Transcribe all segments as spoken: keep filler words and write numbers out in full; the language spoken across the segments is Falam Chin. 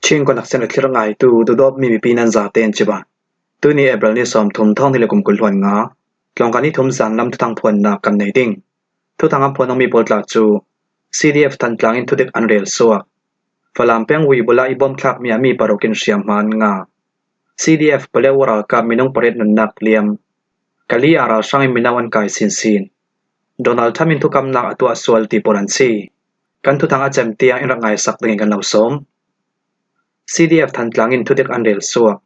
Chin Connection a thlir ngaitu dudawp mi mipi nan zate in ciba. Tuni April ni sawmthum, thawng hnih le kum kul hluan nga, tlawngkal ni thum zan lam thuthang phuannak kan nei ding. Thuthang a phuan awk mi pawl tla cu C D F Thantlang in thudik an rel suak. Falam peng Wibula i bawm thlak mi a mi paruk in hriamhma an ngah. C D F Paletwa ralkap minung pariat nunnak liam. Kali ah ralhrang in mino an kai sinsin. Donald Trump in thukamnak a tuah sual ti pawl an si. Kan thuthang a cem tiang in rak ngaisak dingin kan lo sawm. C D F Thantlang in thudik an rel suak.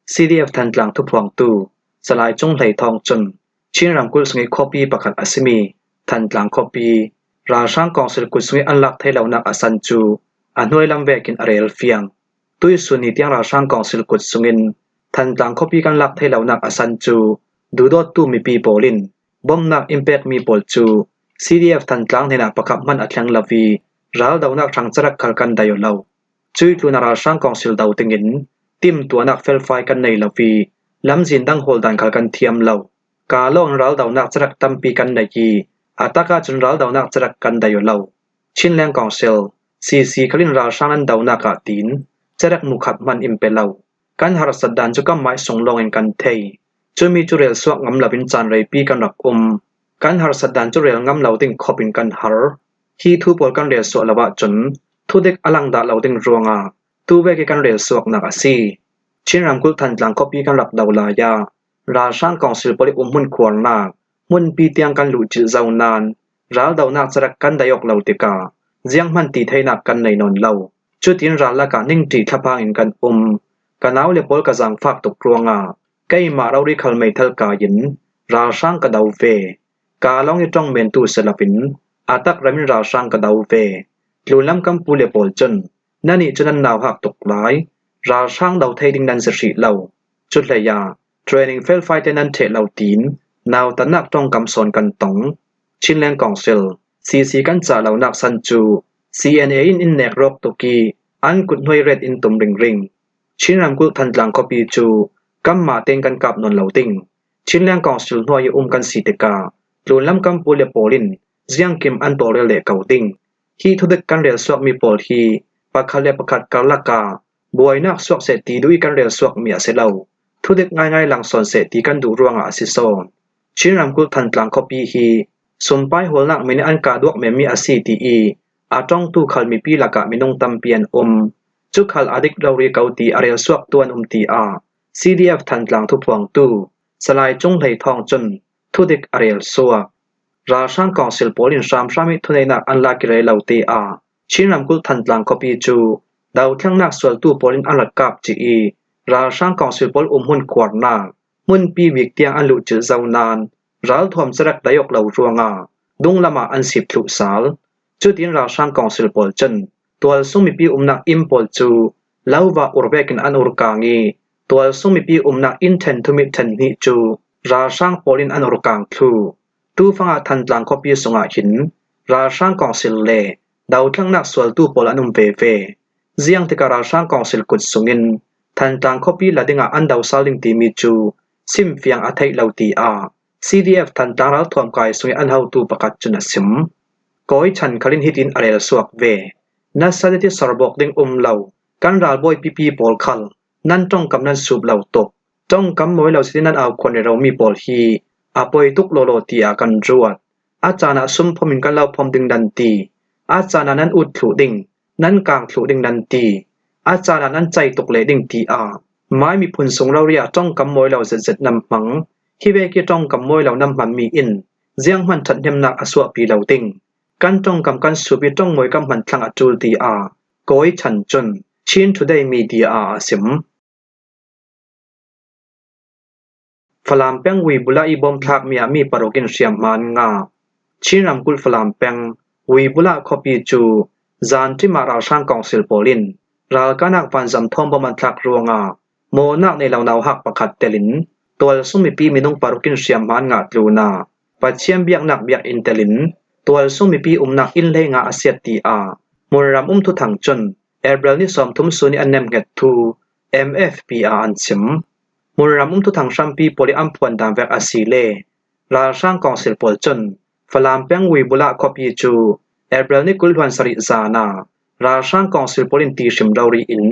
C D F Thantlang thuphuangtu Salai Cung Hlei Thawng cun Chin ramkulh sung i khuapi pakhat a simi Thantlang khuapi ralhrang kawngsil kut sung i an lak thei lonak a san cu a hnuai lam vekin a rel fiang. Tuisun ni tiang ralhrang kawngsil kut sungin Thantlang khuapi kan lak thei lonak a san cu duhdawttu mipi pawl in bawmhnak in pekmi pawl cu C D F Thantlang hnenah pakhat hman a thleng lo i raldonak hrang carak khal kan dai aw lo. Cui tlunah ralhrang kawngsil do dingin timtuahnak felfai kan nei lo i lamzin dang hawl dan khal kan thiam lo. Ka lawng in raldonak carak tampi kan nei i a takah cun raldonak carak kan dai aw lo. Chinland Council, C C khal in ralhrang nan donak ah tiin carak mukhat hman in pe lo. Kan harsat dan cu kanmah i sung lawngin kan thei. Cumi cu rel suak ngam loin caan reipi kan rak um. Kan harsat dan cu rel ngam lo ding khop in kan har. Hi thu pawl kan rel suah lo ahcun thudik a lang dah lo ding ruangah tu vek i kan rel suaknak a si. Chin ramkulh Thantlang khuapi kan rak do lai ah ralhrang kawngsil pawl i umhmun khuarnak hmunpi tiang kan luhcilh zo nain raldonak carak kan dai awk lo tikah zianghman ti theinak kan nei nawn lo. Cutin ral lakah ningṭi thlaphang in kan um. Ka nau le pawl ka zaangfak tuk ruangah keimah rori khal meithal kai in ralhrang ka do ve. Ka lawng i ṭong mentu si loin a tak rem in ralhrang ka do ve. Tlunlam kan pu le pawl cun nannih cu nan nauhak tuk lai, ralhrang do thei ding nan si hrih lo. Cuhlei ah training felfai te nan ṭheh lo tiin nautatnak ṭongkam sawn kan tong. Chinland Council, C C kan cah lonak san cu C N A in in nek rawk tuk i an kut hnuai ret in tum ringring. Chin ramkulh Thantlang khuapi cu kanmah tein kan kap nawn lo ding. Chinland Council hnuai i um kan si tikah tlunlam kan pu le pawl in ziangkim an tawlrel leh ko ding. Hi thudik kan rel suakmi pawl hi pakhat le pakhat karlak ah buainak suak seh ti duh i kan rel suakmi a si lo. Thudik ngaingai lang sawn seh ti kan duh ruangah a si sawn. Chin ramkulh Thantlang khuapi hi sumpai hawlnak min in an kah duak memmi a si ti i a ṭongtu khal mipi lakah minung tampi an um. Cu khal a dik rori ko ti a rel suaktu an um tiah C D F Thantlang thuphuangtu Salai Cung Hlei Thawng cun thudik a rel suak. Ralhrang kawngsil pawl in hramhram i thuneihnak an lak i rel lo tiah Chin ramkulh Thantlang khuapi cu dothlengnak sualtu pawl in an rak kap cih i ralhrang kawngsil pawl umhmun khuarnak hmunpi bik tiang an luhcilh zo nain ralthuam carak dai awk lo ruangah dunglam ah an sip thluh sal. Cutin ralhrang kawngsil pawl cun tualsung mipi umnak inn pawl cu lovah ur vekin an ur kang i tualsung mipi umnak inn ṭhen thum i ṭhen hnih cu ralhrang pawl in an ur kang thluh. Tufangah Thantlang khuapi sungah hin ralhrang kawngsil le dothlengnak sualtu pawl an um veve. Ziangtikah ralhrang kawngsil kut sungin Thantlang khuapi la dingah an do sal ding timi cu simfiang a theih lo tiah C D F Thantlang ralthuam kai sung i an hotu pakhat cun a sim. Kawi Chan khal in hitin a rel suak ve. Nasa deti sorbawk ding um lo, kan ralbawi pipi pawl khal nan ṭongkam nan sup lo tuk. Ṭongkam mawi lo si nan au khuan rero mi pawl hi a poi tuk lawlaw tiah kan ruat. A caan ah sum phom in kan lo phom ding nan ti. A caan ah nan ut thluh ding, nan kang thluh ding nan ti. A caan ah nan cai tuk leh ding tiah mai miphun sung rori ah ṭongkam mawi lo zetzet nan hmang. Hi vek i ṭongkam mawi lo nan hmanmi in zianghman ṭhathnemnak a suahpi lo ding. Kan ṭongkam kan sup i ṭongmawi kan hman thlang a ṭul tiah Kawi Chan cun Chin Today Media ah a sim. Falam peng Wibula i bawm thlak mi ah mi paruk in hriamhma an ngah. Chin ramkulh Falam peng Wibula khuapi cu zanṭim ah ralhrang kawngsil pawl in ralkahnak vanzam thawm bawm an thlak ruangah mawhnak nei lo nauhak pakhat telin tualsung mipi minung paruk in hriamhma an ngah tlunah Pathian biaknak biakinn telin tualsung mipi umnak inn hleinga a siat tiah hmunram um thuthang cun April ni sawmthum sun i an nemhnget thu M F P ah an sim. Hmunram um thuthang hrampi pawl i an phuan dan vek a si le ralhrang kawngsil pawl cun Falam peng Wibula khuapi cu April ni kul hluan sarih zan ah ralhrang kawngsil pawl in ti hrim rori in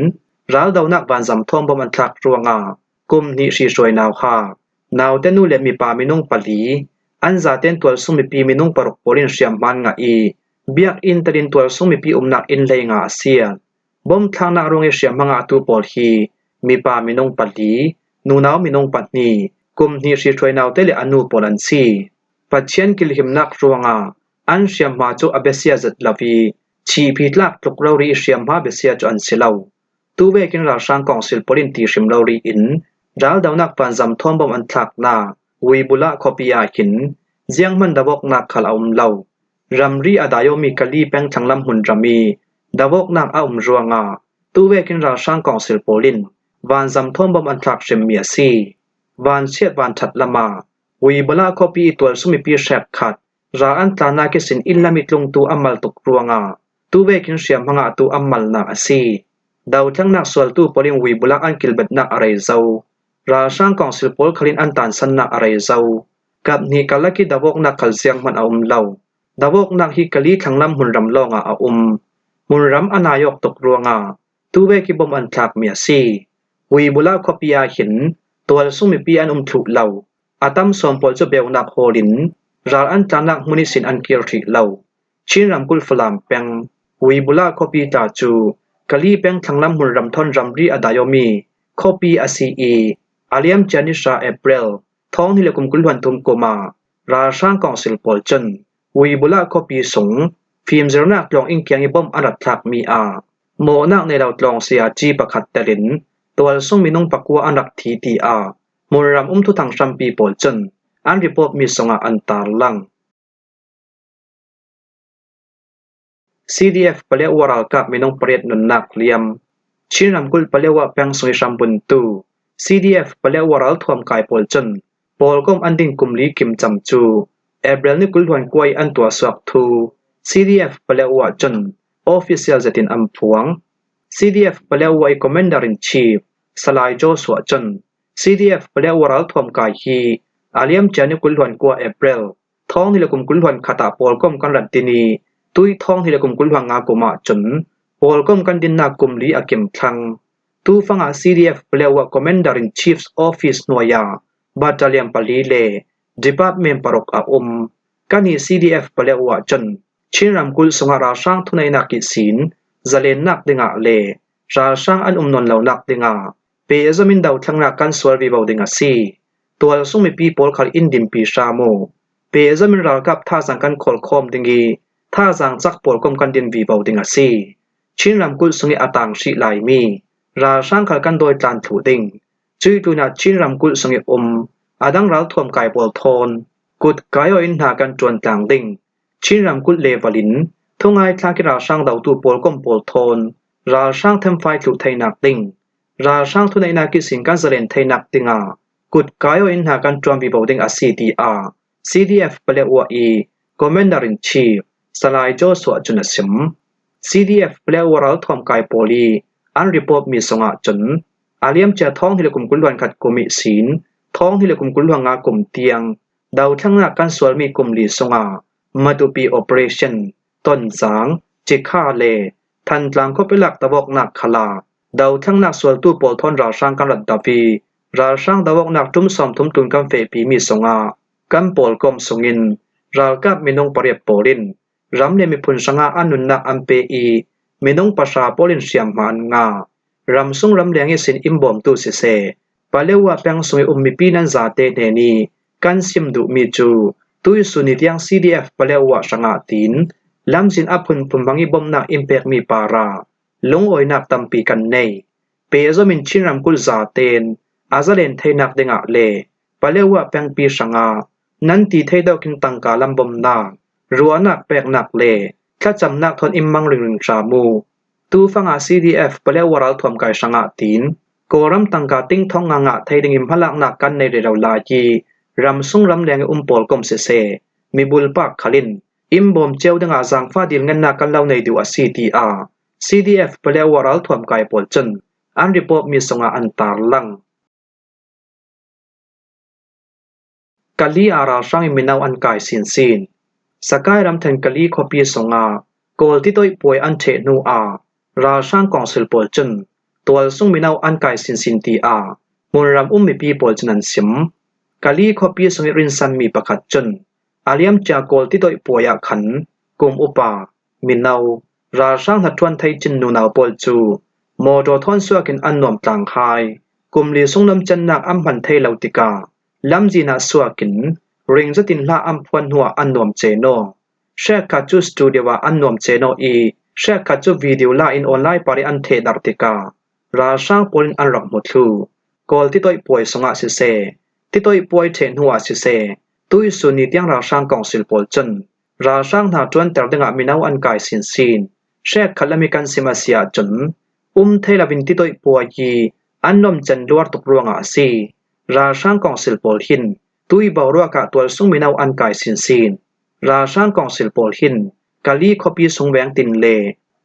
Raldonak vanzam thawm bom an thlak ruangah kum hnih hri hruai nauhak, naute nu le mipa minung pali, an zaten tualsung mipi minung paruk pawl in hriamhma an ngah ih, biakinn telin tualsung mipi umnak inn lei nga a siat. Bom thlaknak ruangih hriamhma ngahtu pawl hi mipa minung pali, nunau minung pahnih, kum hnih hri hruai naute le a nu pawl an si. Pathian kilhimnak ruangah an hriamhma cu a besia zet lo ih, thihphi tlak tluk rori ih hriamhma besia cu an si lo. Tuvekin ralhrang kawngsil pawl in ti hrim rori in, raldonak vanzam thawm bom an thlaknak Wibula khuapi ah hin zianghman davawknak khal a um lo. Ramri a dai awmi Kali peng thlanglam hmunram ih davawknak a um ruangah tuvekin ralhrang kawngsil pawl in vanzam thawm bom an thlak hrimmi a si. Vansiat vanṭhat lamah Wibula khuapi ih tualsung mipi hrekkhat ral an tlannak ihsin inn lam ih tlungtu a mal tuk ruangah tuvekin hriamhma ngahtu a malnak a si. Dothlengnak sualtu pawl in Wibula an kilbetnak a rei zo. Ralhrang kawngsil pawl khal in an tansannak a rei zo. Kap hnih karlak ih davawknak khal zianghman a um lo. Davawknak hi Kali thlanglam hmunram lawngah a um. Hmunram a nai awk tuk ruangah tuvek ih bom an thlakmi a si. Wibula khuapi ah hin tualsung mipi an um thluh lo. A tam sawn pawl cu beunak hawl in ral an tlannak hmun ihsin an kir hrih lo. Chin ramkulh Falam peng Wibula khuapi tla cu Kali peng thlanglam hmunram thawn ramri a dai awmi khuapi a si ih, a liamcia ni hra April thawng hnih le kum kul hluan thum kum ah ralhrang kawngsil pawl cun Wibula khuapi sung fimzirnak tlawng inn kiang ih bom an rak thlakmi ah mawhnak nei lo tlawng saya ci pakhat telin tualsung minung pakua an rak thi, tiah hmunram um thuthang hrampi pawl cun an report mi sungah an tarlang. C D F Paletwa ralkap minung pariat nunnak liam. Chin ramkulh Paletwa peng sung ih hrambuntu C D F Paletwa ralthuam kai pawl cun pawlkom an din kum li kimcam cu April ni kul hluan kua ih an tuahsuak thu C D F Paletwa cun official zetin an phuang. C D F Paletwa ih Commander in Chief Salai Joshua cun C D F Paletwa ralthuam kai hi a liamcia ni kul hluan kua April thawng hnih le kum kul hluan khat ah pawlkom kan rat din ih, tui thawng hnih le kum kul hluan nga kum ah cun pawlkom kan dinnak kum li a kim thlang. Tufangah C D F Paletwa Commander in Chief's Office hnuai ah battalion pali le department paruk a um. Kannih C D F Paletwa cun Chin ramkulh sungah ralhrang thuneihnak ihsin zalennak dingah le ralhrang an um nawn lonak dingah pehzom in dothlengnak kan sual vivo ding a si. Tualsung mipi pawl khal in dinpi hram uh. Pehzom in ralkap thazaang kan khawlkhawm ding ih thazaang cak pawlkom kan din vivo ding a si. Chin ramkulh sungih a tang hrih laimi ralhrang khal kan dawi tlan thluh ding. Cuih tlunah Chin ramkulh sungih um a dang ralthuam kai pawl thawn kut kai aw in hna kan ṭuan tlang ding. Chin ramkulh level in thungai thlak ih ralhrang dotu pawlkom pawl thawn ralhrang themfai thluh theinak ding, ralhrang thuneihnak ihsin kan zalen theinak dingah kut kai aw in hna kan ṭuan vivo ding a si, tiah C D F Paletwa ih Commander in Chief Salai Joshua cun a sim. C D F Paletwa ralthuam kai pawl ih an report mi sungah cun a liamcia thawng hnih le kum kul hluan khat kum ihsin thawng hnih le kum kul hluan nga kum tiang dothlengnak kan sualmi kum li sungah Matupi Operation, Tonzang, Cikha le Thantlang khuapi lak dovawknak khal ah dothlengnak sualtu pawl thawn ralhrang kan rat do ih, ralhrang dovawknak ṭum sawmthum tlun kan fehpimi sungah kan pawlkom sungin ralkap minung pariat pawl in ram le miphun hrangah an nunnak an pe ih, minung pahra pawl in hriamhma an ngah. Ramsung ramleng ihsin inn bawmtu siseh, Paletwa peng sungih um mipi nan zate hnen ih kan sim duhmi cu tuihsun ni tiang C D F Paletwa hrangah tiin lamzin a phunphun hmang ih bomnak in pekmi parah lungawinak tampi kan nei. Pehzom in Chin ramkulh zaten a zalen theinak dingah le Paletwa pengpi hrangah nan ti thei deuh khin tangka lam bomnak, ruahnak peknak le thlacamnak thawn in mang ringring hram uh. Tufangah C D F Paletwa ralthuam kai hrangah tiin Kawlram tangka tingthawng nga ngah thei dingin hmalaknak kan nei rero lai ih ramsung ramleng ih um pawlkom siseh, mibulpak khal in inn bawm cio dingah zaangfah dilngennak kan lo nei duh a si, tiah C D F Paletwa ralthuam kai pawl cun an report mi sungah an tarlang. Kali ah ralhrang in mino an kai sinsin. Sakai ramthen Kali khuapi sungah Kawl titoih puai an ṭheh hnu ah ralhrang kawngsil pawl cun tualsung mino an kai sinsin ti a hmunram um mipi pawl cun an sim. Kali khuapi sung i rinsan mi pakhat cun a liamcia Kawl titoih puai ah khan kum upa, mino, ralhrang hnaṭuan thei cin nunau pawl cu mawtaw thawn suak in an nuam tlang hai. Kum li sung nuamcennak an hman thei lo tikah lamzin ah suak in ring zetin hla an phuan hnuah an nuam cen aw. Hrekkhat cu studio ah an nuam cen aw i hrekkhat cu video la in online par i an thehdarh tikah ralhrang pawl in an rak hmu thluh. Kawl titoih puai sungah siseh, titoih puai ṭheh hnuah siseh, tuihsun ni tiang ralhrang kawngsil pawl cun ralhrang hna ṭuanter dingah mino an kai sinsin. Hrekkhat lam i kan sim a si ahcun um thei loin titoih puai i an nuamcen luar tuk ruangah a si. Ralhrang kawngsil pawl hin tui boruak ah tualsung mino an kai sinsin. Ralhrang kawngsil pawl hin Kali khuapi sung veng tin le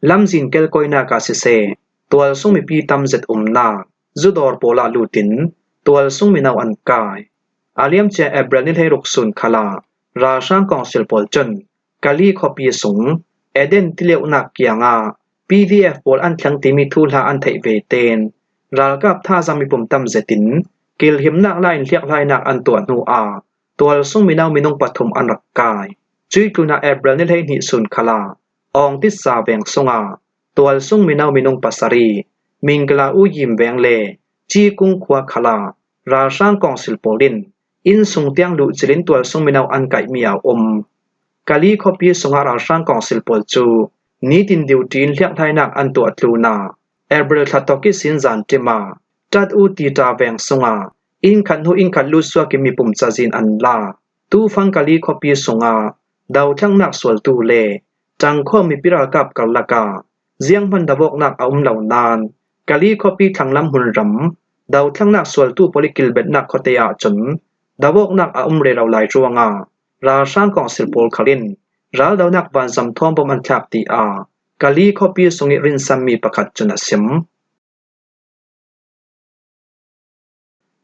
lamzin kelkawinak ah siseh, tualsung mipi tam zet umnak zudawr pawl ah lut in tualsung mino an kai. A liamcia April ni hleiruk sun khalah ralhrang kawngsil pawl cun Kali khuapi sung Eden tileuhnak kiangah P D F pawl an thleng timi thuhla an theih ve tein ralkap thazaang mipum tam zetin kilhimnak la in hliakhlainak an tuah hnu ah tualsung mino minung pathum an rak kai. Cuih tlunah April ni hleihnih sun khalah Awng titsa veng sungah tualsung mino minung pasarih Mingla U Yim veng le Cikung khua khalah ralhrang kawngsil pawl in inn sung tiang luhcil in tualsung mino an kaihmi a um. Kali khuapi sungah ralhrang kawngsil pawl cu nitin duty in hliakhlainak an tuah tlunah April thla tawk ihsin zan ṭim ah Tat U Tita veng sungah inn khat hnu inn khat lut suak in mipum cazin an lak. Tufang Kali khuapi sungah dothlengnak sualtu le ṭangkhuang mipi ralkap karlak ah zianghman dovawknak a um lo nain Kali khuapi thlanglam hmunram dothlengnak sualtu pawl i kilbetnak khuate ahcun dovawknak a um rero lai ruangah ralhrang kawngsil pawl khal in raldonak vanzam thawng bom an thlak, tiah Kali khuapi sung i rinsanmi pakhat cun a sim.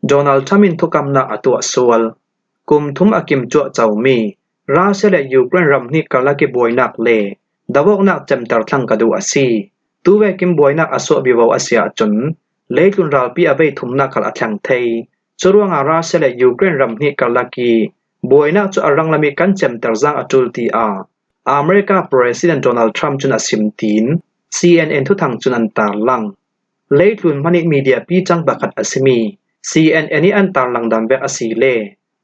Donald Trump in thukamnak a tuah sual. Kum thum a kim cuahcomi Russia le Ukraine ram hnih karlak i buainak le dovawknak cemter thlang ka duh a si. Tuvekin buainak a suah vivo a si ahcun leitlun ralpi a vei thumnak khal a thleng thei. Curuangah Russia le Ukraine ram hnih karlak i buainak cu a ranglam i kan cemter zang a ṭul, tiah America President Donald Trump cun a sim tiin C N N thuthang cun an tarlang. Leitlun hmanh i media picang pakhat a simi C N N i an tarlang dan vek a si le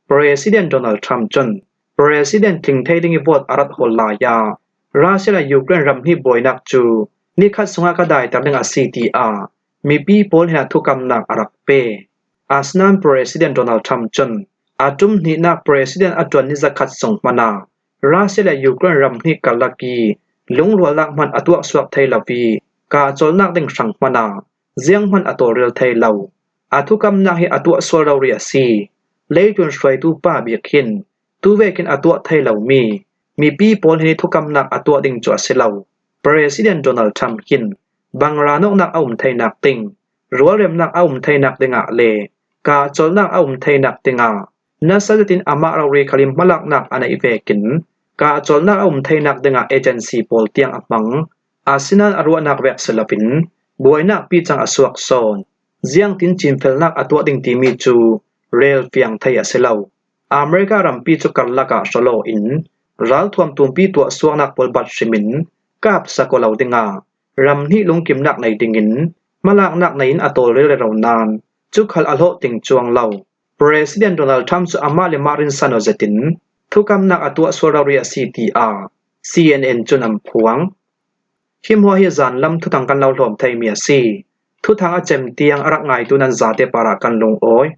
President Donald Trump cun President tling thei ding i vote a rat hawl lai ah Russia le Ukraine ram hnih buainak cu nikhat sungah ka daiter ding a si, tiah mipi pawl hnenah thukamnak a rak pe. Asinain President Donald Trump cun a ṭum hnihnak President a ṭuan ni zakhat sung hmanh ah Russia le Ukraine ram hnih karlak i lungrualnak hmanh a tuahsuak thei lo i kahcawlnak ding hrang hmanh ah zianghman a tawlrel thei lo. A thukamnak hi a tuah sual rori a si. Leitlun hruaitu pa bik hin tuvekin a tuah thei lomi mipi pawl hnen i thukamnak a tuah ding cu a si lo. President Donald Trump hin bang ranawknak a um theinak ding, rualremnak a um theinak dingah le kahcawlnak a um theinak dingah nasa zetin amah rori khal in hmalaknak a neih vekin kahcawlnak a um theinak dingah agency pawl tiang a hmang. Asinain a ruahnak vek si loin buainak picang a suak sawn. Ziangtin cinfelnak a tuah ding timi cu rel fiang thei a si lo. America rampi cu karlak ah hrawlaw in ralthuam tumpi tuahsuaknak pawl bat hrimin kap sak aw lo dingah ram hnih lungkimnak nei dingin hmalaknak nei in a tawlrel rero nain cu khal a hlawh ting cuang lo. President Donald Trump cu amah le mah rinsan aw zetin thukamnak a tuah sual rori a si, tiah C N N cun an phuang. Hi hmuah hi zanlam thuthang kan lo hlawm theimi a si. Thuthang a cem tiang a rak ngaitu nan zate parah kan lungawi.